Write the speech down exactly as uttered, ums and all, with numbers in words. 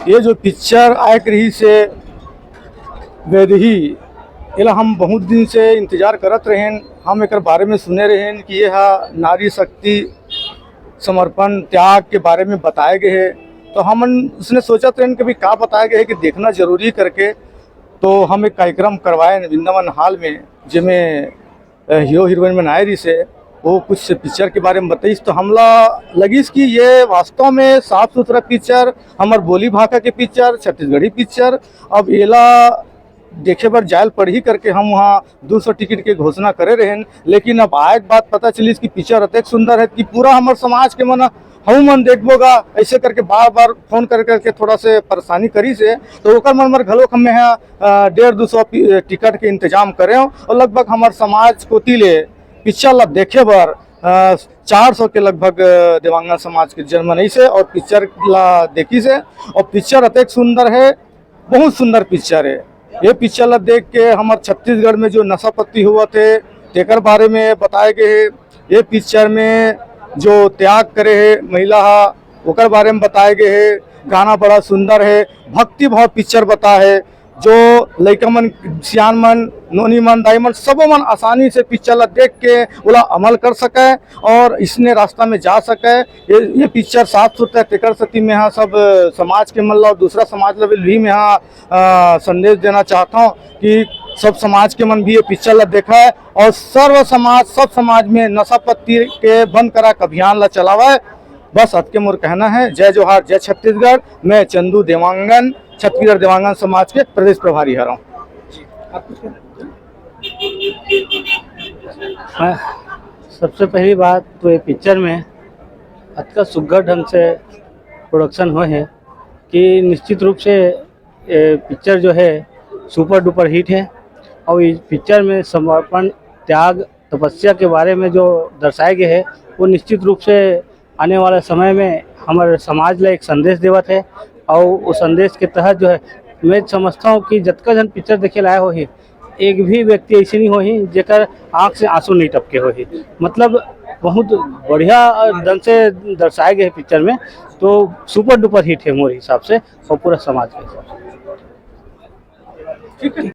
ये जो पिक्चर आयक रहिस हे वैदेही, एला हम बहुत दिन से इंतजार करत रहेन। हम एकर बारे में सुने रहेन कि ये हा नारी शक्ति, समर्पण, त्याग के बारे में बताए गए हे। तो हमन उसने सोचत रहेन कि भी का बताए गए हे कि देखना जरूरी करके। तो हम एक कार्यक्रम करवाएन वृंदावन हॉल में, जेमे अ, हीरो हीरोइन मन आए रहिस हे, वो कुछ पिक्चर के बारे में बताइस, तो हमला लगिस कि ये वास्तव में साफ सुथरा पिक्चर, हमर बोली भाखा के पिक्चर, छत्तीसगढ़ी पिक्चर। अब एला देखे बर जायल पड़ही करके हम वहाँ दू सौ टिकट के घोषणा करे रहेन, लेकिन अब आए के बाद पता चलिस कि पिक्चर अतेक सुंदर हे कि पूरा हमर समाज के मन, "हऊ मन देखबो गा," ऐसे करके बार बार फोन कर करके थोड़ा से परेशानी करिस हे। तो ओकर मन बर घलोक हमें यहाँ, अ, डेढ़ दू सौ पि-, टिकट के इंतजाम करे हों और लगभग हमर समाज कोति ले पिक्चर ला देखे बर, अ, चार सौ के लगभग, अ, देवांगन समाज के जन मन आइस हे और पिक्चर ला देखिस हे और पिक्चर अतेक सुंदर हे, बहुत सुंदर पिक्चर हे। ये पिक्चर ला देख के हमर छत्तीसगढ़ में जो नशा पत्ती होवत हे, तेकर बारे में बताए गए हे। ये पिक्चर में जो त्याग करे हे महिला हा, ओकर बारे में बताए गए हे। गाना बड़ा सुंदर हे, भक्ति भाव पिक्चर बता हे। जो लइका मन, सियान मन, नोनी मन, दाई मन, सबो मन आसानी से पिक्चर ला देख के ओला अमल कर सके और इसने रास्ता में जा सके। ये, ये पिक्चर साफ सुथरा, तेकर सेती में हा सब समाज के मन ला और दूसरा समाज ला भी में हा, अ, संदेश देना चाहता हूँ कि सब समाज के मन भी ये पिक्चर ला देखा है और सर्व समाज, सब समाज में नशा पत्ती के बंद करा के अभियान ला चलावा है। बस अतके मोर कहना है। जय जोहार, जय छत्तीसगढ़। मैं चंदू देवांगन, छत्तीसगढ़ देवांगन समाज के प्रदेश प्रभारी हरौं। मैं सबसे पहली बात तो ये पिक्चर में अतका सुग्घर ढंग से प्रोडक्शन होय हे कि निश्चित रूप से ये पिक्चर जो है सुपर डुपर हिट है और इस पिक्चर में समर्पण, त्याग, तपस्या के बारे में जो दर्शाए गए हैं वो निश्चित रूप से आने वाला समय में हमारे समाज ला एक संदेश देवत है और उस संदेश के तहत जो है मैं समझता हूँ कि जतका जन पिक्चर देखे लाए हो ही एक भी व्यक्ति ऐसे नहीं होही जेकर आंख से आंसू नहीं टपके होही। मतलब बहुत बढ़िया ढंग से दर्शाए गए पिक्चर में, तो सुपर डुपर हिट है मोर हिसाब से और पूरा समाज के हिसाब से।